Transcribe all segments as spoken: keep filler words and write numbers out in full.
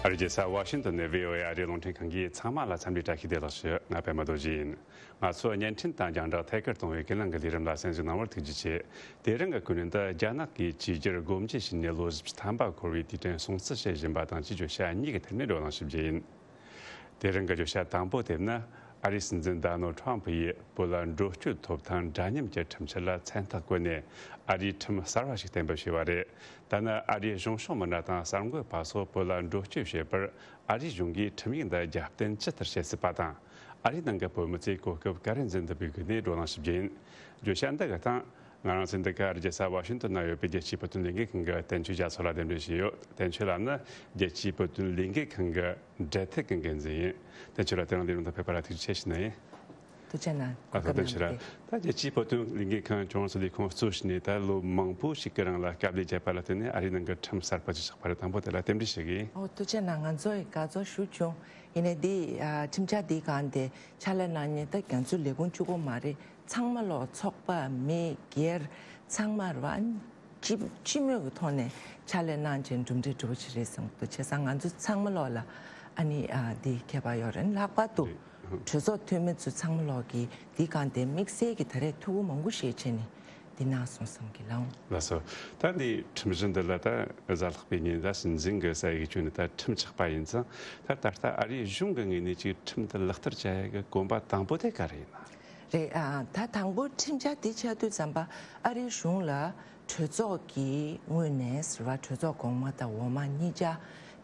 ཨ་རིའི་རྒྱལ་ས་ཝ་ཤིང་ཏོན་ནས་བྷི་ཨོ་ཨེ་ཨ་རིའི་རླུང་འཕྲིན་ཁང་གིས་ཚང་མ་ལ་འཚམས་འདྲི་བཀྲ་ཤིས་བདེ་ལེགས་ཞུ། ང་པད་མ་རྡོ་རྗེ་ཡིན། ང་ཚོས་བརྙན་འཕྲིན་དང་རྒྱང་བསྒྲགས་ཐད་ཀར་གཏོང་བའི་ཀུན་གླེང་གི་ལས་རིམ་ལ་གསན་གཟིགས་གནང་བར་ཐུགས་རྗེ་ཆེ། དེ་རིང་གི་ཀུན་གླེང་འདི་རྒྱ་ནག་གིས་བཅོས་བསྒྱུར་སྒོ་འབྱེད་བྱས་ནས་ལོ་བཞི་བཅུ་ཐམ་པ་འཁོར་བའི་དུས་དྲན་སྲུང་བརྩི་བྱེད་བཞིན་པ་དང་བཅས་བརྗོད་བྱ་གཉིས་ཀྱི་ཐད་ནས་བགྲོ་གླེང་ཞུ་རྒྱུ་ཡིན། དེ་རིང་གི་བརྗོད་བྱ་དང་པོ་དེ་ནི། ཨ་རིའི་སྲིད་འཛིན་ཌོ་ནལ་ཁྲམ་ཕུ་ཡིས་བོད་ལ་འགྲོ་སྐྱོད་ཐོབ་ཐང་འདྲ་མཉམ་གྱི་ཁྲིམས་འཆར་ལ་མཚན་རྟགས་བཀོད་ནས། ཨ་རིའི་ཁྲིམས་གསར་བ་ཞིག་གཏན་འབེབས་བྱས་པ་རེད། ད་ནི་ཨ་རིའི་གཞུང་ཕྱོགས་མི་སྣ་དང་གསར་འགོད་པ་སོགས་བོད་ལ་འགྲོ་སྐྱོད་བྱེད་པར་ཨ་རིའི་གཞུང་གིས་ཁྲིམས་ཡིག་འདི་རྒྱབ་རྟེན་ཇི་ལྟར་བྱེད་སྲིད་པ་དང་། ཨ་རིའི་ནང་གི་བོད་མི་ཚོས་གོ་སྐབས་ག་རེ་འཛིན་ཐུབ་པའི་སྒོ་ནས་བགྲོ་གླེང་ཞུ་རྒྱུ་ཡིན། བརྗོད་བྱ་འདི་གི་སྟེང་། ང་རང་ཚོའི་འདི་ག་རྒྱལ་ས་ཝ་ཤིང་ཏོན་ན་ཡོད་པའི་རྒྱལ་སྤྱིའི་བོད་དོན་ལས་འགུལ་ཁང་གི་བསྟན་ཆོས་རྒྱ་མཚོ་ལ་གདན་འདྲེན་ཞུས་ཡོད། བསྟན་ཆོས་ལགས་ནི་རྒྱལ་སྤྱིའི་བོད་དོན་ལས་འགུལ་ཁང་གི་འབྲེལ་མཐུད་ཀྱི་འགན་འཛིན་ཡིན། བསྟན་ཆོས་ལགས་དེ་རིང་ལས་རིམ་དུ་ཕེབས་པ་ལ་ཐུགས་རྗེ་ཆེ་ཞུ་ནི་ཡིན། ཐུགས་རྗེ་གནང་། ཨ་གོ་སྐབས་བསྟན་ཆོས་ལགས། གནང་བ་དེ། ད་རྒྱལ་སྤྱིའི་བོད་དོན་ལས་འགུལ་ཁང་ཁྱོད་རང་ཚོ་ལས་ཁུངས་གཙོ་བྱས་ནས་ད་ལོ་མང་པོ་ཞིག་གི་རིང་ལ་དཀའ་ལས་བརྒྱབ་པ་ལ་བརྟེན་ནས་ཨ་རིའི་ནང་གི་ཁྲིམས་གསར་པ་ཅིག་ཆགས་པ་རེད། དང་པོ་དེ་ལ་རྟེན་འབྲེལ་ཞུ་གི་ཡིན། ཨོ་ཐུགས་རྗེ་གནང་། ང་ཚོ་ཡི་དགའ་ཚོར་ཞུ་བྱུང་། ཡིན་ནའི་འདི་ཨ་ཁྲིམས་འཆར་འདི་སྒང་དེ་ཕྱག་ལས་གནང་མཁན་ད་ང་ཚོའི་ལས་ཁུངས་གཅིག་པོ་མ་རེད། ཚང་མ་ལོག་ཚོགས་པ་མི་སྒེར་ཚང་མ་རེད་བ། སྤྱི་སྤྱི་མོས་ཀྱི་ཐོག་ནས་ཕྱག་ལས་གནང་བྱས་གྲུབ་འབྲས་གྲུབ་པ་ཞིག་རེད་བསམ་གྱི་འདུག་བྱས་ཙང་ང་ཚོ་ཚང་མ་ལོག་ལ་ཨ་ནི་ཨ་འདི་ཁྱད་པར་ཡོད་རེད། ལྷག་པར་དུ་གྲོས་ཚོགས་འཐུས་མི་ཚོ་ཚང་མ་ལོག་གིས་འདི་སྒང་དེ་དམིགས་བསལ་གྱི་ད་རེས་ཐུགས་ཁུར་མང་པོ་བཞེས་བྱས་ནས་འདི་གནང་སོང་བསམ་གྱི་ལགས། ལགས་སོ། ད་འདི་ཁྲིམས་གཞི་འདི་ལ་ད་གཟའ་ལྷག་པའི་ཉིན་ད་སྲིད་འཛིན་གྱི་ས་ཡིག་བྱུང་ནས་ད་ཁྲིམས་ཆགས་པ་ཡིན་ཙང་། ད་ད་ལྟ་ཨ་རིའི་གཞུང་གི་ངོས་ནས་ཅིག་ཁྲིམས་འདི་ལག་བསྟར་བྱ་ཡག་གི་གོམ་པ་དང་པོ་དེ་ག་རེ་ཡིན་ན། རེད། ཨ་ད་དང་པོ་ཁྲིམས་འཆར་འདི་ཆགས་དུས་ཙམ་པ་ཨ་རིའི་གཞུང་ལ་གྲོས་ཚོགས་ཀྱི་ངོས་ནས་ཟེར་བ། གྲོས་ཚོགས་གོང་མ་དང་འོག་མ་གཉིས་ཆ་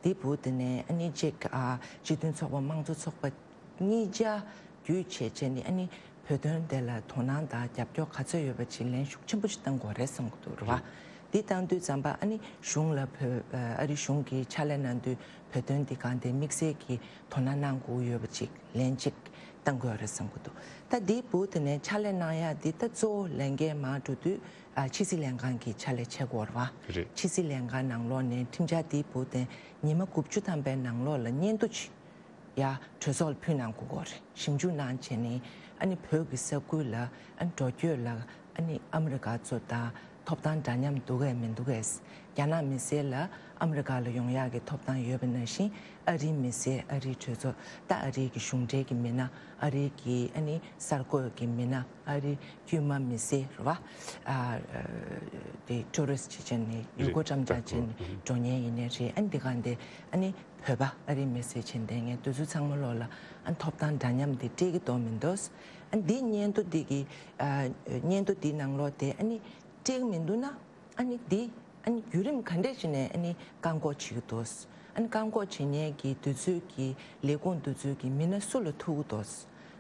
འདི་བུ་དེ་ནས་ཨ་ནི་གཅིག་ཨ་སྤྱི་མཐུན་ཚོགས་པ་དམངས་གཙོ་ཚོགས་པ་གཉིས་ཆ་བརྒྱུད་བྱས་བྱས་ནས་ཨ་ནི་བོད་དོན་དེ་ལ་དོ་སྣང་དང་རྒྱབ་སྐྱོར་ག་ཚོད་ཡོད་པ་ཅིག་ལན་ཤུགས་ཆེན་པོ་ཞིག་གཏང་དགོས་རེད་བསམ་གྱི་འདུག་རེད་བ། འདི་བཏང་དུས་ཙམ་པ་ཨ་ནི་གཞུང་ལ་བོད་ཨ་རི་གཞུང་གིས་ཕྱག་ལས་གནང་དུས་བོད་དོན་འདི་སྒང་དེ་དམིགས་བསལ་གྱི་དོ་སྣང་གནང་དགོས་ཡོད་པ་ཅིག་ལན་གཅིག་གཏང་དགོས་རེད་བསམ་གྱི་འདུག་ད་འདིའི་བུ་དེ་ནས་ཕྱག་ལས་གནང་ཡག་འདི་ད་གཙོ་བོ་ལས་འགན་མར་འགྲོ་དུས་ཨ་ཕྱི་སྲིད་ལས་ཁང་གི་ཕྱག་ལས་བྱེད་དགོས་རེད་བ། རེད། ཕྱི་སྲིད་ལས་ཁང་ནང་ལོགས་ནས་ཁྲིམས་འཆར་འདིའི་བུ་དེ་ཉི་མ་དགུ་བཅུ་ཐམ་པའི་ནང་ལོགས་ལ་སྙན་ཐོ་ཅིག་ཡ་གྲོས་ཚོགས་ལ་ཕུལ་གནང་དགོས་ཀྱི་རེད། ཞིབ་འཇུག་གནང་བྱས་ནས་ཨ་ནི་བོད་ཀྱི་ས་ཁུལ་ལ་ཨ་ནི་འགྲོ་སྐྱོད་ལ་ཨ་ནི་ཨ་མི་རི་ཀ་ཚོ་དང་ཐོབ་ཐང་འདྲ་མཉམ་འདུག་གས་མི་འདུག་གས། རྒྱ་ནག་མི་སེར་ལ་ཨ་མི་རི་ཀ་ལ་ཡོང་ཡག་གི་ཐོབ་ཐང་ཡོད་པ་ནང་བཞིན་ཨ་རིའི་མི་སེར། ཨ་རིའི་གྲོས་ཚོགས་ད་ཨ་རིའི་གི་གཞུང་འབྲེལ་གྱི་མི་སྣ། ཨ་རིའི་གི་ཨ་ནི་གསར་འགོད་ཀྱི་མི་སྣ། ཨ་རིའི་དཀྱུས་མ་མི་སེར་རེད་བ། ཨ་དེ་ཊུ་རི་སི་ཊི་བྱས་ནས་ཡུལ་སྐོར་རེད། འགྲེམས་སྟོན་བྱས་ནས་ཨ་འགྲོ་མཁན་ཡིན་ནའི་རེད། ཨ་ནི་འདི་ག་འདི་ཨ་ནི་བོད་པ་ཨ་རིའི་མི་སེར་བྱས་བསྡད་མཁན་དེ་ཚོ་ཚང་མ་ལོག་ལ་ཨ་ཐོབ་ཐང་འདྲ་མཉམ་དེ་སྤྲད་ཀྱི་འདུག་མི་འདུག་ཨ་འདི་སྙན་ཐོ་འདི་གི་ཨ་སྙན་ཐོ་འདི་ནང་ལོགས་དེ་ཨ་ནི་སྤྲད་ཀྱི་མི་འདུག་ན་ཨ་ནི་འདི་ཨ་ནི་བརྒྱུད་རིམ་ག་འདྲས་བྱས་ནས་ཨ་ནི་བཀག་འགོག་བྱེད་ཀྱི་འདུག་ཨ་ནི་བཀག་འགོག་བྱེད་མཁན་གྱི་དུས་ཚོད་ཀྱི་ལས་ཁུངས་དུས་ཚོད་ཀྱི་མི་སྣ་སུ་ལ་ཐུག་གི་འདུག་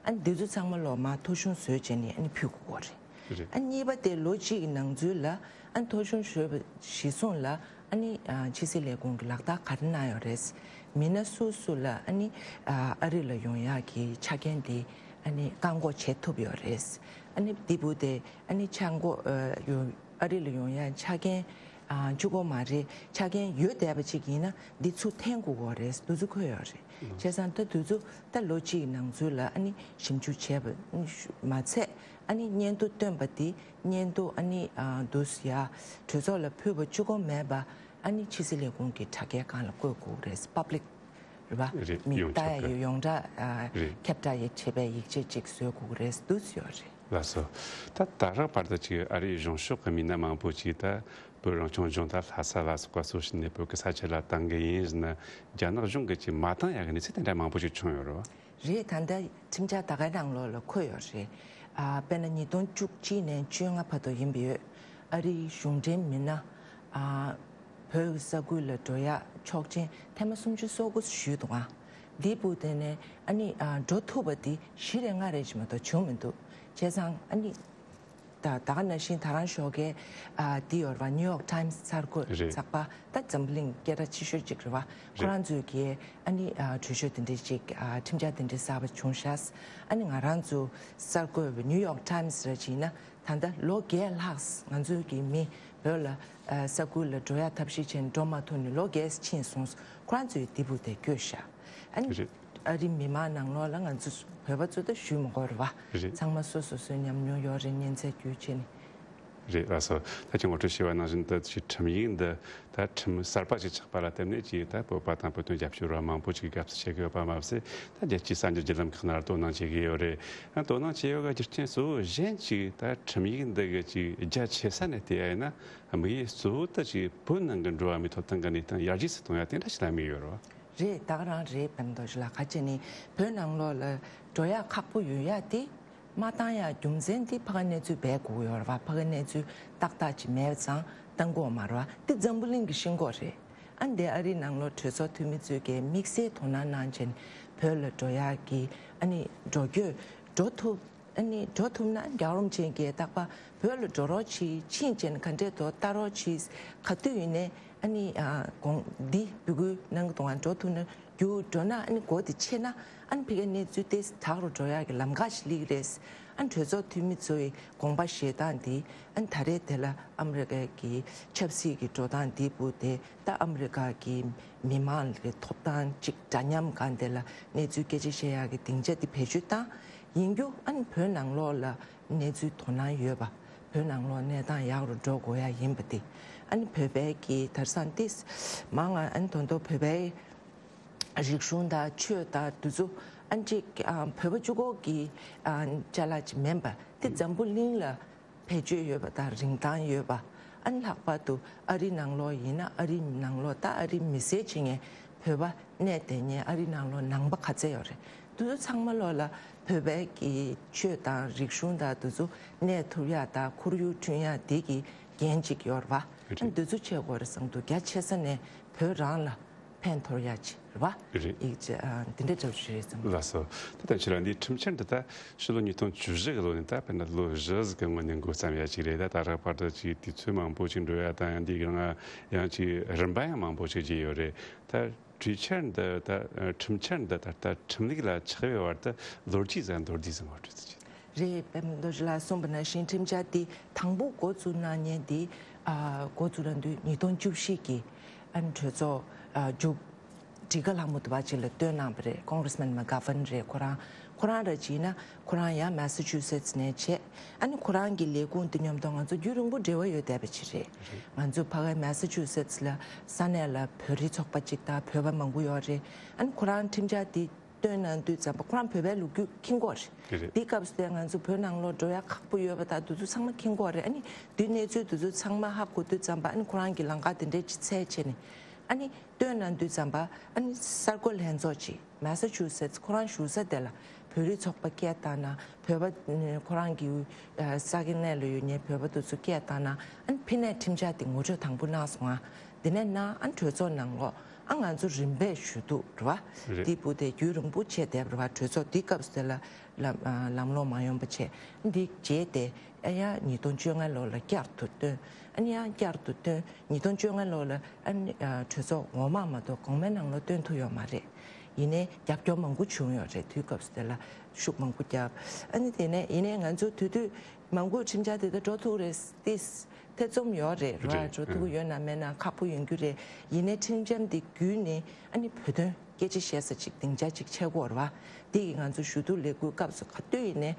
ཨ་ནི་འདི་ཚོ་ཚང་མ་ལོག་མར་ཐོ་གཞུང་བཟོས་བྱས་ནས་ཨ་ནི་ཕུལ་དགོས་ཀྱི་རེད། རེད། ཨ་གཉིས་པ་དེ་ལོ་གཅིག་གི་ནང་ཚུད་ལ་ཨ་ཐོ་གཞུང་ཞུས་པ་གཞིར་བཟུང་ལ་ཨ་ནི་ཨ་ཕྱི་སྲིད་ལས་ཁུངས་ཀྱིས་ལག་བསྟར་ག་རེ་གནང་ཡོད་རེད། མི་སྣ་སུ་སུ་ལ་ཨ་ནི་ཨ་ཨ་རི་ལ་ཡོང་ཡག་གི་ཆ་རྐྱེན་དེ་ཨ་ནི་བཀག་འགོག་བྱེད་ཐུབ་ཡོད་རེད། ཨ་ནི་འདི་བུ་དེ་ཨ་ནི་ཆ་འགོ་ཨ་ཡོ་ཨ་རི་ལ་ཡོང་ཡག་ཆ་རྐྱེན་ཨ་གཅིག་པོ་མ་རེད། ཆ་རྐྱེན་ཡོད་བསྡད་པ་ཅིག་ཡིན་ན་འདི་ཚུར་འཐེན་དགོས་ཀྱི་རེད། འདི་ཚོ་འཁོད་ཡོད་རེད། བྱས་ཙང་ད་དུས་ཚོད་ད་ལོ་གཅིག་གི་ནང་ཚུད་ལ་ཨ་ནི་ཞིབ་འཇུག་བྱས་པ་མ་ཚད། ཨ་ནི་སྙན་ཐོ་བཏོན་པ་དེ་སྙན་ཐོ་ཨ་ནི་ཨ་འདུག་ཡ་གྲོས་ཚོགས་ལ་ཕུལ་བ་གཅིག་པོ་མེད་པ་ཨ་ནི་ཕྱི་སྲིད་ལས་ཁུངས་ཀྱི་དྲ་རྒྱའི་སྒང་ལ་བཀོད་དགོས་རེད། པབ་ལིག་རེད་བ། རེད། མིག་ཡོངས་ལྟ་ཁྱབ་ཡ་ཀྱི་ཡོངས་གྲགས་ཨ་རེད། ཁྱབ་བསྒྲགས་ཡ་བྱེད་པའི་ཡིག་ཆ་ཅིག་བཟོ་དགོས་རེད་འདུག་ཡོད་རེད། ལགས་སོ། ད་ད་རག་བར་དུ་ཅིག་ཨ་རིའི་གཞུང་ཕྱོགས་ཀྱི་མི་སྣ་མང་པོ་ཅིག་ད་བོད་རང་སྐྱོང་ལྗོངས་ད་ལྷ་ས་ལ་སོགས་པ་སོགས་ཤིག་ནས་བོད་ཀྱི་ས་ཆ་ལ་བཏང་གི་ཡིན་ཟེར་ན། རྒྱ་ནག་གཞུང་གིས་ཅིག་མ་བཏང་ཡག་གི་གནས་ཚུལ་དེ་འདྲ་མང་པོ་ཞིག་བྱུང་ཡོད་རེད་བ། རེད། ད་ལྟ་ཁྲིམས་འཆར་ད་གའི་ནང་ལོགས་ལ་འཁོད་ཡོད་རེད། ཨ་དཔེར་ན་ཉིས་སྟོང་བཅུ་གཅིག་ནས་བཅོ་ལྔ་བར་དུ་ཡིན་པ་ཡོད། ཨ་རིའི་གཞུང་འབྲེལ་མི་སྣ་ཨ་བོད་ས་ཁུལ་ལ་འགྲོ་ཡག་ཆོག་མཆན་ཐེངས་མ་སུམ་ཅུ་སོ་དགུ་ཞུས་འདུག་ཨ་འདིའི་བུ་དེ་ནས་ཨ་ནི་ཨ་འགྲོ་ཐུབ་པ་དེ་བཞི་རེ་ལྔ་རེ་ཅིག་མ་གཏོགས་བྱུང་མི་འདུག་བྱས་ཙང་ཨ་ནི། ད་ད་ག་ནང་བཞིན་ད་རང་ཞོགས་ཀས་ཨ་འདི་ཡོད་རེད་བ། ནིའུ་ཡོག་ཊའིམ་སི་གསར་འགོད་རེད། ཚགས་པར་ད་འཛམ་བུ་གླིང་སྐད་གྲགས་ཆེ་ཤོས་གཅིག་རེད་བ། ཁོ་རང་ཚོས་ཀྱིས་ཨ་ནི་ཨ་གྲོས་ཆོད་དེ་འདྲས་ཅིག་ཨ་ཁྲིམས་འཆར་དེ་འདྲས་གསར་པ་བྱུང་ཤག་ཨ་ནི་ང་རང་ཚོ་གསར་འགོད་པ་ནིའུ་ཡོག་ཊའིམ་སི་ར་ཅིག་ཡིན་ན་ད་ལྟ་ལོ་བརྒྱད་ལྷག་ང་ཚོའི་གི་མི་བོད་ལ་ཨ་ས་ཁུལ་ལ་འགྲོ་ཡག་ཐབས་ཤེས་བྱས་ནས་འགྲོ་མ་ཐུབ་ནས་ལོ་བརྒྱད་ཕྱིན་སོང་། ཁོ་རང་ཚོས་འདི་བུ་དེ་བསྐྱོད་ཤག་ཨ་ནི། རེད། ཨ་རི་མི་མང་ནང་ལོགས་ལ་ང་ཚོ་བོད་པ་ཚོ་ད་ཞུས་མི་དགོས་རེད་བ། རེད། ཚང་མ་སོ་སོ་སོའི་ཉམས་མྱོང་ཡོད་རེད། སྙན་ཚད་བརྒྱུད་བྱས་ནས། རེད། ལགས་སོ། ད་ཅི་ངོ་སྤྲོད་བྱས་པ་ནང་བཞིན་དུ་ཅིག་ཁྲིམས་ཡིག་འདི་ད་ཁྲིམས་གསར་པ་ཞིག་ཆགས་པ་ལ་བརྟེན་ནས་ཅིག་ད་བོད་པ་དང་བོད་དོན་རྒྱབ་སྐྱོར་བ་མང་པོ་ཅིག་གིས་དགའ་བསུ་བྱེད་ཀྱི་ཡོད་པ་མ་ཟད། ད་རྒྱལ་སྤྱིའི་གསར་འགྱུར་བརྒྱུད་ལམ་ཁག་ནང་ལ་དོ་སྣང་བྱེད་ཀྱི་ཡོད་རེད། ད་དོ་སྣང་བྱེད་ཡོད་པའི་རྒྱུ་རྐྱེན་གཙོ་བོ་གཞན་ཅིག་ད་ཁྲིམས་ཡིག་འདི་གི་ཅིག་རྒྱ་ཆེ་ས་ནས་བལྟས་པ་ཡིན་ན། དམིགས་ཡུལ་གཙོ་བོ་ད་ཅིག་བོད་ནང་གི་འགྲོ་བ་མིའི་ཐོབ་ཐང་གི་གནས་སྟངས་ཡར་རྒྱས་སུ་གཏོང་ཡ་དེ་འདྲ་ཞིག་ལ་དམིགས་ཡོད་རེད་བ། རེད། ད་ག་རང་རེད། པད་མ་རྡོ་རྗེ་ལགས། ག་ཅི་ནི་བོད་ནང་ལོགས་ལ་འགྲོ་ཡག་ཁག་པོ་ཡོད་ཡ་དེ། མ་བཏང་ཡ་རྒྱུ་མཚན་དེ་ཕ་གི་གནས་ཚུལ་སྦས་དགོས་ཡོད་རེད་བ། ཕ་གི་གནས་ཚུལ་ཏག་ཏག་ཅིག་མེད་ཙང་བཏང་གི་ཡོད་མ་རེད་བ། དེ་འཛམ་བུ་གླིང་གི་ཤེས་ཀྱི་ཡོད་རེད། ཨ་ནི་དེ་ཨ་རིའི་ནང་ལོགས་གྲོས་ཚོགས་འཐུས་མི་ཚོས་ཀྱི་དམིགས་བསལ་དོ་སྣང་གནང་བྱས་ནས་བོད་ལ་འགྲོ་ཡག་གི་ཨ་ནི་འགྲོ་སྐྱོད་འགྲོ་ཐུབ། ཨ་ནི་འགྲོ་ཐུབ་ན་རྒྱལ་བ་རིན་པོ་ཆེ་གིས་རྟག་པར་བོད་ལ་འགྲོ་རོགས་གྱིས། ཕྱིན་བྱས་ནས་ག་འདྲས་དོ་ལྟ་རོགས་གྱིས། ག་དུས་ཡིན་ནའི་ཨ་ནི་ཨ་དགོངས་འདི་འབོད་སྐུལ་གནང་གི་འདུག་ག་འགྲོ་ཐུབ་ན། རྒྱུ་འགྲོ་ན་ཨ་ནི་གོ་དེ་ཆེ་ན་ཨ་ནི་ཕ་གིའི་གནས་ཚུལ་དེ་དྲག་རུ་འགྲོ་ཡག་གི་ལམ་ཁ་ཞིག་སླེབས་ཀྱི་རེད། ཨ་ནི་གྲོས་ཚོགས་འཐུས་མི་ཚོའི་དགོངས་པ་བཞེས་སྟངས་འདི་ཨ་ནི་ད་རེས་དེ་ལ་ཨ་མི་རི་ཀའི་གི་ཆབ་སྲིད་ཀྱི་འགྲོ་སྟངས་འདི་བུ་དེ་ད་ཨ་མི་རི་ཀ་གི་མི་མང་གི་ཐོབ་ཐང་ཅིག་འདྲ་མཉམ་སྒང་དེ་ལ་གནས་ཚུལ་སྐད་ཆ་བཤད་ཡག་གི་སྡིངས་ཆ་འདི་བེད་སྤྱོད་བཏང་ཡིན་རྒྱུ། ཨ་ནི་བོད་ནང་ལོགས་ལ་གནས་ཚུལ་དོ་སྣང་ཡོད་པ། བོད་ནང་ལོགས་གནས་སྟངས་ཡག་རུ་འགྲོ་དགོས་ཡ་ཡིན་པ་དེ། ཨ་ནི་བོད་པའི་གི་དེང་སང་ཏིས་མང་ང་ཨ་ནི་དོན་དུ་བོད་པའི་རིག་གཞུང་དང་ཆོས་དང་དེ་ཚོ་ཨ་ནི་ཅིག་ཨ་བོད་པ་གཅིག་པོ་གི་ཨ་ཅ་ལག་ཅིག་མིན་པ་དེ་འཛམ་བུ་གླིང་ལ་བེད་སྤྱོད་ཡོད་པ་དང་རིན་ཐང་ཡོད་པ། ཨ་ནི་ལྷག་པར་དུ་ཨ་རི་ནང་ལོགས་ཡིན་ན་ཨ་རི་ནང་ལོགས་ད་ཨ་རི་མི་སེར་བྱེད་མཁན་བོད་པ་གནས་བསྡད་མཁན་ཨ་རི་ནང་ལོགས་ནང་པ་ག་ཚད་ཡོད་རེད། དེ་ཚོ་ཚང་མ་ལོགས་ལ་བོད་པའི་གི་ཆོས་དང་རིག་གཞུང་དང་དེ་ཚོ་གནས་ཐུབ་ཡག་དང་ཁོར་ཡུག་བསྐྲུན་ཡག་དེ་གི་འགན་ཅིག་ཡོད་རེད་བ། ཨ་ནི་དེ་ཚོ་བྱེད་དགོས་རེད་བསམ་འདུག་རྒྱ་ཆེ་ས་ནས་བོད་རང་ལ་ཕན་ཐོགས་ཡག་ཅིག་རེད་བ། རེད། ཡིག་ཆ་ཨ་འདི་འདྲ་འདྲ་པོ་ཞིག་རེད་བསམ། ལགས་སོ། ད་ལྟ་ཁྱེད་རང་འདིའི་ཁྲིམས་འཆར་འདི་ད་ཕྱི་ལོ་ཉིས་སྟོང་བཅུ་བཞི་གི་ལོ་ནས་ད་དཔེར་ན་ལོ་བཞི་ཙམ་གི་སྔོན་ནས་འགོ་བརྩམས་ཡ་ཅིག་རེད། ད་ད་རག་བར་དུ་ཅིག་དུས་ཚོད་མང་པོ་ཅིག་འགྲོ་ཡ་དང་ཡང་འདི་གི་རིང་ཡང་ཅིག་རིམ་པ་ཡང་མང་པོ་ཅིག་བརྒྱུད་ཡོད་རེད། ད་གྲོས་འཆར་འདི་ད་ཁྲིམས་འཆར་འདི་ད་ལྟ་ཁྲིམས་ལུགས་ལ་ཆགས་པའི་བར་དུ་ལོ་རྒྱུས་ཙམ་མདོར་བསྡུས་ཙམ་ངོ་སྤྲོད་ཅིག་རེད། པད་མ་རྡོ་རྗེ་ལགས་གསུངས་པ་ནང་བཞིན་ཁྲིམས་འཆར་འདི་དང་པོ་འགོ་བཙུགས་གནང་མཁན་འདི་ཨ་འགོ་བཙུགས་གནང་དུས་ཉིས་སྟོང་བཅུ་བཞི་གི་ཨ་ནི་གྲོས་ཚོགས་ཨ་མཇུག་སྒྲིལ་ཁ་ལྷག་མོ་དུ་བ་ཅིག་ལ་བཏོན་གནང་བ་རེད། Congressman McGovern་རེད། ཁོ་རང་ཁོ་རང་ར་བྱས་ན་ཁོ་རང་ཡང་Massachusetts་ནས་བྱས། ཨ་ནི་ཁོ་རང་གི་ལས་ཁུངས་འདི་མཉམ་དུ་ང་ཚོ་རྒྱུན་རིང་པོ་འབྲེལ་བ་ཡོད་བསྡད་པ་ཅིག་རེད། ང་ཚོ་ཕ་གི་Massachusetts་ལ་ས་གནས་ལ་བོད་རིགས་ཚོགས་པ་ཅིག་དང་བོད་པ་མང་པོ་ཡོད་རེད། ཨ་ནི་ཁོ་རང་ཁྲིམས་འཆར་འདི་བཏོན་གནང་དུས་ཙམ་པ་ཁོ་རང་བོད་པའི་ལོ་རྒྱུས་མཁྱེན་གྱི་ཡོད་རེད། རེད། དེའི་སྐབས་སུ་དེ་ང་ཚོ་བོད་ནང་ལོགས་འགྲོ་ཡ་ཁག་པོ་ཡོད་པ་དང་དེ་ཚོ་ཚང་མ་མཁྱེན་གྱི་ཡོད་རེད། ཨ་ནི་དེའི་གནས་ཚུལ་དེ་ཚོ་ཚང་མ་ཧ་གོ་དུས་ཙམ་པ་ཨ་ནི་ཁོ་རང་གི་ལམ་ཁ་དེ་འདྲས་ཅིག་བཙལ་བྱས་ནས་ཨ་ནི་བཏོན་གནང་དུས་ཙམ་པ་ཨ་ནི་གསར་འགོད་ལྷན་ཚོགས་ཅིག་Massachusetts་ཁོ་རང་བཞུགས་ས་དེ་ལ་བོད་རིགས་ཚོགས་པ་སྐད་བཏང་ན་བོད་པ་ཁོ་རང་གི་ས་གནས་ལ་ཡོད་མཁན་བོད་པ་དེ་ཚོ་སྐད་བཏང་ན་ཨ་ནི་ཕ་གིར་ཁྲིམས་འཆར་དེ་ངོ་སྤྲོད་དང་པོ་གནང་སོང་ང་། དེ་ནས་ན་ཨ་གྲོས་ཚོགས་ནང་ལོགས་ཨ་ང་ཚོ་རིམ་པས་ཞུ་གཏུག་རེད་བ། རེད། དེ་བུ་དེ་རྒྱུན་རིང་པོ་བྱས་བསྡད་པ་རེད་བ། གྲོས་ཚོགས་དེའི་སྐབས་སུ་དེ་ལ་ལམ་ཨ་ལམ་ལྷོང་མ་ཡོང་པ་བྱས། འདི་བརྗེད་དེ་ཨ་ཡང་ཉིས་སྟོང་བཅོ་ལྔ་ལོ་ལ་བསྐྱར་དུ་བཏོན། ཨ་ནི་ཡང་བསྐྱར་དུ་བཏོན། ཉིས་སྟོང་བཅོ་ལྔ་ལོ་ལ་ཨ་ནི་ཨ་གྲོས་ཚོགས་ངོ་མ་མ་གཏོགས་གོང་མའི་ནང་ལོགས་བཏོན་ཐུབ་ཡོད་མ་རེད། ཡིན་ནའི་རྒྱབ་སྐྱོར་མང་པོ་བྱུང་ཡོད་རེད། དུས་སྐབས་སུ་དེ་ལ་ཤུགས་མང་པོ་བརྒྱབ། ཨ་ནི་དེ་ནས་ཡིན་ནའི་ང་ཚོ་དུས་དུས་མང་པོ་ཁྲིམས་འཆར་དེ་ལྟར་འགྲོ་ཐུབ་རེད་ཏིས། ཐེ་ཚོམ་ཡོད་རེད་ར། རེད། འགྲོ་ཐུབ་ཀྱི་ཡོད་ན་མེད་ན་ཁག་པོ་ཡོང་རྒྱུ་རེད། ཡིན་ནའི་ཁྲིམས་འཆར་འདི་བརྒྱུད་ནས་ཨ་ནི་བོད་དོན་སྐད་ཆ་བཤད་ས་ཅིག་སྡིངས་ཆ་ཅིག་ཆགས་ཀྱི་ཡོད་རེད་བ། འདི་གི་ང་ཚོ་ཞུ་གཏུག་ལས་འགུལ་སྐབས་སུ་ག་དུས་ཡིན་ནའི་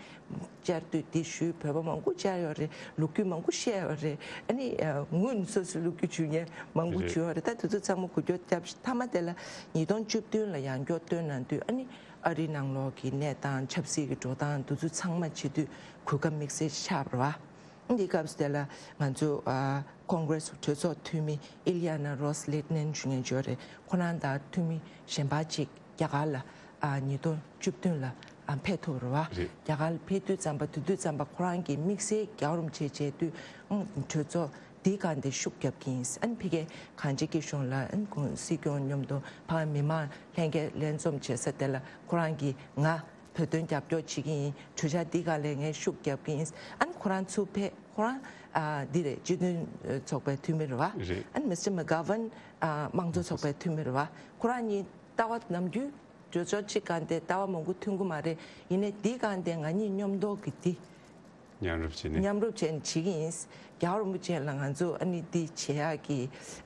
བཅར་དུས་འདི་ཞུས། བོད་པ་མང་པོ་བཅར་ཡོད་རེད། ལོ་རྒྱུས་མང་པོ་བཤད་ཡོད་རེད། ཨ་ནི་ཨ་སྔོན་སོ་སོའི་ལོ་རྒྱུས་བྱུང་མཁན་མང་པོ་རེད། བྱུང་ཡོད་རེད། ད་དེ་ཚོ་ཚང་མ་འགུལ་སྐྱོད་བརྒྱབ་ཤིང་མཐའ་མ་དེ་ལ་ཉིས་སྟོང་བཅུ་བདུན་ལ་ཡང་བསྐྱར་བཏོན་གནང་དུས་ཨ་ནི་ཨ་རིའི་ནང་ལོགས་ཀྱི་གནས་སྟངས་ཆབ་སྲིད་ཀྱི་འགྲོ་སྟངས་དེ་ཚོ་ཚང་མ་བྱེད་དུས་གོ་སྐབས་དམིགས་བསལ་ཆགས་པ་རེད་བ། འདི་སྐབས་སུ་དེ་ལ་ང་ཚོ་ཨ་ཀོང་གྷི་རེས་གྲོས་ཚོགས་འཐུས་མི་ཨི་ལི་ཡ་ན་རོས་ལེ་ནན་ཞུ་མཁན་ཅིག་ཡོད་རེད། ཁོ་རང་དང་འཐུས་མི་གཞན་པ་ཅིག་རྒྱ་གར་ལ་ཨ་ཉིས་སྟོང་བཅུ་བདུན་ལ་ཨ་ཕེབས་ཐུབ་རེད་བ། རེད། རྒྱ་གར་ལ་ཕེབས་དུས་ཙམ་པ་དེ་དུས་ཙམ་པ་ཁོ་རང་གིས་དམིགས་བསལ་རྒྱལ་བ་རིན་པོ་ཆེ་མཇལ་དུས་ཨང་གྲོས་ཚོགས་འདིའི་སྒང་དེ་ཤུགས་རྒྱབ་ཀྱི་ཡིན། ཨ་ནི་ཕ་གིའི་གངས་ཅན་སྐྱིད་གཤོངས་ལ་ཨ་ནི་ཁོང་སྲིད་སྐྱོང་མཉམ་དུ་ཕ་མི་མང་ལྷན་རྒྱས་ལྷན་འཛོམས་བྱེད་ས་དེ་ལ་ཁོ་རང་གིས་ང་བོད་དོན་རྒྱབ་སྐྱོར་བྱེད་ཀྱི་ཡིན། གྲོས་འཆར་འདི་སྒང་ལ་ངས་ཤུགས་རྒྱབ་ཀྱི་ཡིན། ཨ་ནི་ཁོ་རང་ཚུར་ཕེབས། ཁོ་རང་ཨ་འདི་རེད། སྤྱི་མཐུན་ཚོགས་པའི་འཐུས་མི་རེད་བ། རེད། ཨ་ནི་མི་སི་ཊར་མེག་གྷ་ཝན་ཨ་དམངས་གཙོ་ཚོགས་པའི་འཐུས་མི་རེད་བ། ཁོ་རང་གཉིས་ལྟ་བ་ནམ་རྒྱུན་གྲོས་ཚོགས་གཅིག་སྒང་དེ་ལྟ་བ་མང་པོ་མཐུན་གྱི་མ་རེད། ཡིན་ནའི་འདི་སྒང་དེ་ང་གཉིས་མཉམ་དུ་གི་འདི་མཉམ་རུབ་བྱས་ནས། མཉམ་རུབ་བྱས་ནས་བྱེད་ཀྱི་ཡིན། རྒྱལ་བ་རིན་པོ་ཆེ་ལ་ང་ཚོ་ཨ་ནི་འདི་བྱེད་ཡག་གི་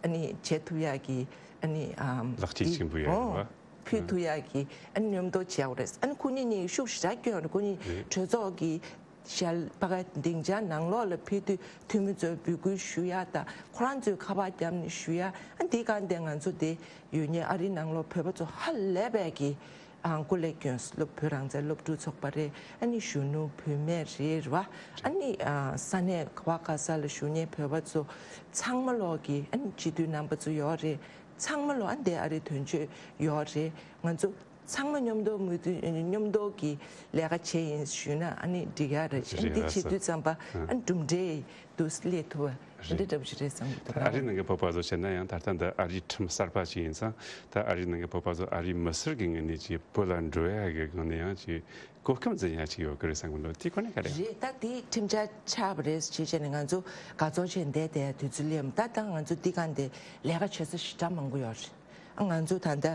ཨ་ནི་བྱེད་ཐུབ་ཡག་གི་ཨ་ནི་ཨམ་ལག་ཁྱེར་འདི་ཆེན་པོ་ཡོད་རེད་བ། ཨོ། ཕུལ་ཐུབ་ཡག་གི་ཨ་ནི་མཉམ་དུ་བྱེད་ཡག་རེད། ཨ་ནི་ཁོ་གཉིས་གཉིས་ཤུགས་ཞེ་དྲག་སྐྱོན་ཡོད་རེད། ཁོ་གཉིས་རེད། གྲོས་ཚོགས་ཀྱི་ ཞལ་པ་ག་སྡིངས་ཆ་ནང་ལོགས་ལ་ཕེབས་དུས་འཐུས་མི་ཚོས་འབོད་སྐུལ་ཞུ་ཡ་དང་ཁོ་རང་ཚོས་ཁ་པར་བརྒྱབ་ནས་ཞུ་ཡ། ཨ་འདི་གང་དེ་ང་ཚོ་དེ་ཡོད་ཉེ་ཨ་རི་ནང་ལོགས་བོད་པ་ཚོ་ཧ་ལས་པའི་གི་ཨ་སྐུ་ལས་སྐྱོན་སློབ་བོད་རང་བཙན་སློབ་ཕྲུག་ཚོགས་པ་རེད། ཨ་ནི་གཞོན་ནུ་བུད་མེད་རེད་ར། ཨ་ནི་ཨ་ས་གནས་ག་བ་ག་ས་ལ་བཞུགས་ཉེ་བོད་པ་ཚོ་ཚང་མ་ལོག་གི་ཨ་ནི་སྤྱི་འཐུས་རྣམ་པ་ཚོ་ཡོད་རེད། ཚང་མ་ལོག་ཨ་འདི་ཨ་རི་དོན་གཅོད་ཡོད་རེད། ང་ཚོ་ཚང་མ་མཉམ་དུ་མུ་མཐུད་མཉམ་དུ་གི་ལས་ཀ་བྱས་ཡིན་ཞུས་ན་ཨ་ནི་འགྲིག་ཡ་རེད། ཨ་ནི་འདི་བྱེད་དུས་ཙམ་པ་ཨ་ནི་གྲུབ་འབྲས་དུ་སླེབས་ཐུབ་པ་འདི་འདྲ་འདྲ་པོ་ཞིག་རེད་བསམ་གྱི་འདུག་ཨ་རི་ནང་གི་བོད་པ་ཚོ་བྱས་ན་ཡང་ད་ལྟ་འདི་ཨ་རིའི་ཁྲིམས་གསར་པ་ཞིག་ཡིན་ཙང་ད་ཨ་རི་ནང་གི་བོད་པ་ཚོ་ཨ་རིའི་མི་སེར་གྱི་ངོས་ནས་ཅིག་བོད་ལ་འགྲོ་ཡ་གི་སྒང་ནས་ཡང་ཅིག་གོ་སྐབས་འཛིན་ཡ་ཅིག་ཡོད་ཀྱི་རེད་བསམ་གྱི་འདུག་དེ་ཁོ་ནས་ག་རེ། རེད། ད་དེ་ཁྲིམས་འཆར་ཆགས་པ་རེད་ཅེས་བྱས་ནས་ང་ཚོ་དགའ་ཚོར་བྱས་བསྡད་བསྡད་ཡ་དུས་ཚོད་སླེབས། ད་ད་ང་ཚོ་འདི་གང་དེ་ལས་ཀ་བྱེད་ས་ཞེ་དྲག་མང་པོ་ཡོད་རེད། ང་ཚོ་ད་ལྟ་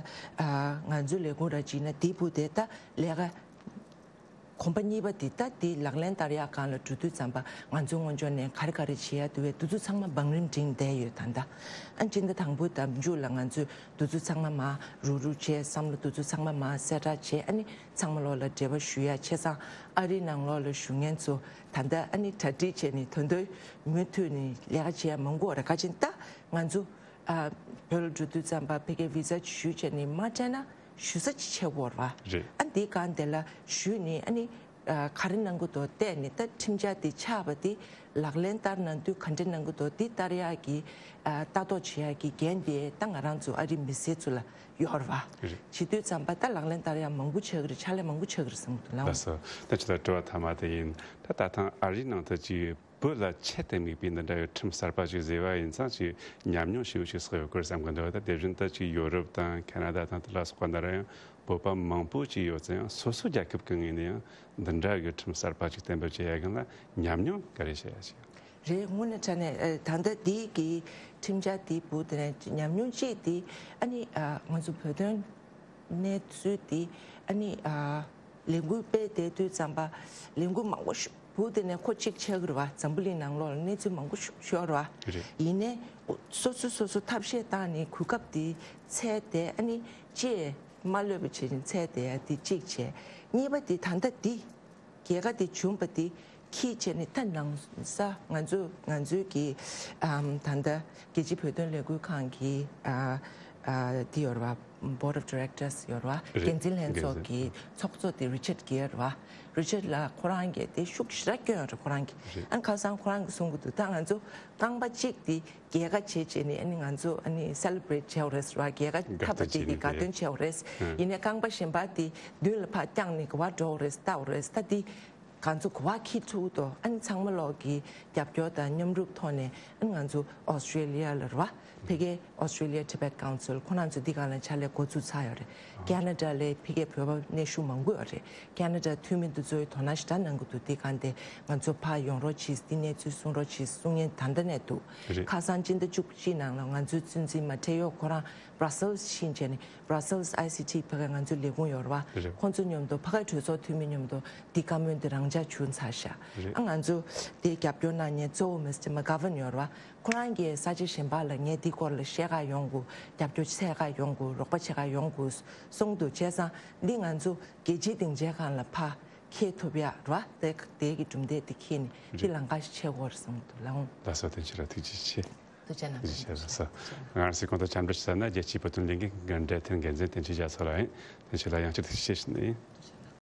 ང་ཚོའི་ལས་ཁུངས་ར་བྱས་ན་དེའི་བུ་དེ་ད་ལས་ཀ་གོམ་པ་གཉིས་པ་དེ་ད་དེ་ལག་ལེན་བསྟར་ཡག་སྒང་ལ་འགྲོ་དུས་ཙམ་པ་ང་ཚོའི་སྔོན་འཇོག་ནས་ག་རེ་ག་རེ་བྱེད་ཡ་འདུག་བས་དུས་ཚོད་ཚང་མ་བང་རིམ་བསྒྲིགས་བསྡད་ཡོད། ད་ལྟ་ཨ་སྤྱི་ཟླ་དང་པོའི་ཟླ་མཇུག་ལ་ང་ཚོས་དུས་ཚོད་ཚང་མ་མ་རུག་རུག་བྱས། བསམ་བློ་དུས་ཚོད་ཚང་མ་མ་གསལ་བསྒྲགས་བྱས། ཨ་ནི་ཚང་མ་ལོག་ལ་འབྲེལ་བ་ཞུ་ཡ། བྱས་ཙང་ཨ་རིའི་ནང་ལོགས་ལ་བཞུགས་མཁན་ཚོ་ད་ལྟ་ཨ་ནི་གྲ་སྒྲིག་བྱས་ནས་དོན་དོན་མུ་མཐུད་ནས་ལས་ཀ་བྱེད་ཡ་མང་པོ་རེད། ག་ཅིན་ད་ང་ཚོ་ཨ་བོད་ལ་འགྲོ་དུས་ཙམ་པ་ཕ་གིའི་བི་ཟ་ཞུས་བྱས་ནས་མ་སྤྲད་ན་ཞུ་ས་ཅིག་ཆགས་ཡོད་རེད་བ། རེད། ཨ་འདི་སྒང་དེ་ལ་ཞུས་ནས་ཨ་ནི་ཨ་ག་རེ་གནང་གི་འདུག་བལྟས་ནས་ད་ཁྲིམས་འཆར་དེ་ཆགས་པ་དེ་ལག་ལེན་བསྟར་གནང་དུས་ག་འདྲ་གནང་གི་འདུག་དེ་བསྟར་ཡག་གི་ཨ་ལྟ་རྟོག་བྱེད་ཡག་གི་འགན་དེ་ད་ང་རང་ཚོ་ཨ་རིའི་མི་སེར་ཚོ་ལ་ཡོད་རེད་བ། རེད། བྱེད་དུས་ཙམ་པ་ད་ལག་ལེན་བསྟར་ཡག་མང་པོ་ཆགས་ཀྱི་རེད། ཕྱག་ལས་མང་པོ་ཆགས་ཀྱི་རེད་བསམ་གྱི་འདུག་ལགས། ལགས་སོ། ད་ཁྱེད་ལ་དྲི་བ་མཐའ་མ་དེ་ཡིན། ད་ད་ཐེངས་ཨ་རིའི་ནང་དུ་ཅིག་བོད་ལ་ཆེད་དུ་དམིགས་པའི་འདི་འདྲ་ཡི་ཁྲིམས་གསར་པ་ཞིག་བཟོས་པ་ཡིན་ཙང་ཅིག་ཉམས་མྱོང་ཞིག་ཞིག་བསགས་ཡོད་ཀྱི་རེད་བསམ་གྱི་འདུག་ད་དེ་བཞིན་དུ་ཅིག་ཡོ་རོབ་དང་ཁེ་ན་ཌ་དང་དེ་ལ་སོགས་པ་འདི་ར་ཡང་བོད་པ་མང་པོ་ཅིག་ཡོད་ཙང་ཡང་སོ་སོ་རྒྱལ་ཁབ་ཀྱི་ངོས་ནས་ཡང་འདི་འདྲ་གི་ཁྲིམས་གསར་པ་ཅིག་གཏན་འབེབས་བྱེད་ཡ་གི་ལ་ཉམས་མྱོང་ག་རེ་བྱེད་ཡ་ཅིག་རེད། དངོས་གནས་དྲང་གནས་ཨ་ད་ལྟ་འདི་གི་ཁྲིམས་འཆར་འདི་བུ་དེ་ནས་ཉམས་མྱོང་གཅིག་དེ་ཨ་ནི་ཨ་ང་ཚོ་བོད་དོན་གནས་ཚུལ་དེ་ཨ་ནི་ཨ་ལས་འགུལ་སྤེལ་བསྡད་དུས་ཙམ་པ་ལས་འགུལ་མང་པོ་ཞིག་བུ་དེ་ནས་ཁོ་གཅིག་ཆགས་ཀྱི་རེད་བ། འཛམ་བུ་གླིང་ནང་ལོགས་ལ་གནས་ཚུལ་མང་པོ་ཞིག་ཤོར་བ། རེད། ཡིན་ནའི་སོ་སོ་སོ་སོ་ཐབས་ཤེས་བཏང་ནས་གོ་སྐབས་དེ་འཚོལ་ཏེ་ཨ་ནི་ཅེས་མ་ལྷོད་པ་བྱེད་ཅིང་འཚོལ་བསྡད་ཡ་དེ་གཅིག་བྱས། གཉིས་པ་དེ་ད་ལྟ་འདི། རྒྱལ་ཁ་དེ་བྱུང་བ་དེ་ཁྱི་བྱས་ནས་ད་ནང་ས་ང་ཚོ་ང་ཚོའི་གི་ཨམ་ད་ལྟ་རྒྱལ་སྤྱིའི་བོད་དོན་ལས་འགུལ་ཁང་གི་ཨ་ཨ་དེ་ཡོད་རེད་བ། Board of Directors ཡོད་རེད་བ། རེད། འགན་འཛིན་ལྷན་ཚོགས་ཀྱི་ཚོགས་གཙོ་དེ་Richard Gere རེད་བ། Richard ལགས་ཁོ་རང་གིས་དེ་ཤུགས་ཞེ་དྲག་བསྐྱོན་ཡོད་རེད་ཁོ་རང་གིས། རེད། ཨ་ཁ་སང་ཁོ་རང་གིས་གསུང་གི་འདུག་ད་ང་ཚོ་རྐང་པ་གཅིག་དེ་རྒྱལ་ཁ་བྱེད་བྱེད་ནས་ཨ་ནི་ང་ཚོ་ཨ་ནི་celebrate བྱེད་དགོས་རེད་བ། རྒྱལ་ཁ་ཐོབ་པ་དེ་གི་དགའ་སྟོན་བྱེད་དགོས་རེད། ཡིན་ནའི་རྐང་པ་གཞན་པ་དེ་མདུན་ལ་ཕར་བརྐྱངས་ནས་ག་པར་འགྲོ་དགོས་རེད་ལྟ་དགོས་རེད། ད་དེ་གང་ཚོ་ག་པར་འཁྱེར་ཐུབ་འདུག་ཨ་ནི་ཚང་མ་ལོག་གི་རྒྱབ་སྐྱོར་དང་མཉམ་རུབ་ཐོག་ནས་ཨ་ནི་ང་ཚོ་Australia ལ་རེད་བ། ཕ་གིའི་Australia Tibet Council ཁོ་རང་ཚོ་འདི་ག་ལ་ཕྱག་ལས་འགོ་ཚུགས་ཚར་ཡོད་རེད། Canada ལ་ཕ་གིའི་བོད་པ་གནས་བཞུགས་མང་པོ་ཡོད་རེད། Canada འཐུས་མི་འདི་ཚོས་དོ་སྣང་ཞེ་དྲག་གནང་གི་འདུག་འདི་ག་འདི་ང་ཚོ་ཕར་ཡོང་རོགས་གྱིས། འདི་གནས་ཚུལ་གསུང་རོགས་གྱིས་གསུང་མཁན་ད་ལྟ་ནས་འདུག་རེད། ཁ་སང་སྤྱི་ཟླ་བཅུ་གཅིག་ནང་ལ་ང་ཚོའི་གཙོ་འཛིན་མ་ཊེ་ཡོ་ཁོ་རང་Brussels ཕྱིན་བྱས་ནས་Brussels I C T ཕ་གི་ང་ཚོའི་ལས་ཁུངས་ཡོད་རེད་བ། རེད། ཁོང་ཚོ་མཉམ་དུ་ཕ་གི་གྲོས་ཚོགས་འཐུས་མི་མཉམ་དུ་འདི་བཀའ་མོལ་འདི་རང་འཇགས་བྱུང་ཚར་ཤག་རེད། ཨ་ང་ཚོ་དེ་རྒྱབ་སྐྱོར་གནང་མཁན་གཙོ་བོ་Mister McGovern ཡོད་རེད་བ། ཁོ་རང་གིས་ས་ཆ་གཞན་པ་ལ་ངས་འདི་སྐོར་ལ་བཤད་ག་ཡོང་དགོས། རྒྱབ་སྐྱོར་འཚོལ་ག་ཡོང་དགོས། རོགས་པ་བྱེད་ག་ཡོང་དགོས་གསུངས་འདུག་བྱས་ཙང་འདི་ང་ཚོ་རྒྱལ་སྤྱིའི་སྡིངས་ཆའི་སྒང་ལ་ཕར་འཁྱེར་ཐུབ་ཡ་རེད་བ། དེ་དེ་གི་གྲུབ་འབྲས་དེ་འཁྱེར་ནས་འདི་རེད། ལམ་ཁ་ཞིག་ཕྱེ་དགོས་རེད་བསམ་གྱི་འདུག་ལགས་འོང་། ལགས་སོ། བསྟན་ཆོས་ལགས་ཐུགས་རྗེ་ཆེ། ཐུགས་རྗེ་གནང་། ཐུགས་རྗེ་ཆེ། ལགས་སོ། ང་རང་ཚོའི་གོང་དུ་འཆམ་མཐུན་ཞུ་ས་ན་རྒྱལ་སྤྱིའི་བོད་དོན་ལས་འགུལ་གྱི་འབྲེལ་མཐུད་འགན་འཛིན་བསྟན་ཆོས་རྒྱ་མཚོ་ལགས་ཡིན། བསྟན་ཆོས་ལགས་ཡང་བསྐྱར་ཐུགས་རྗེ་ཆེ་ཞུ་ནི་ཡིན།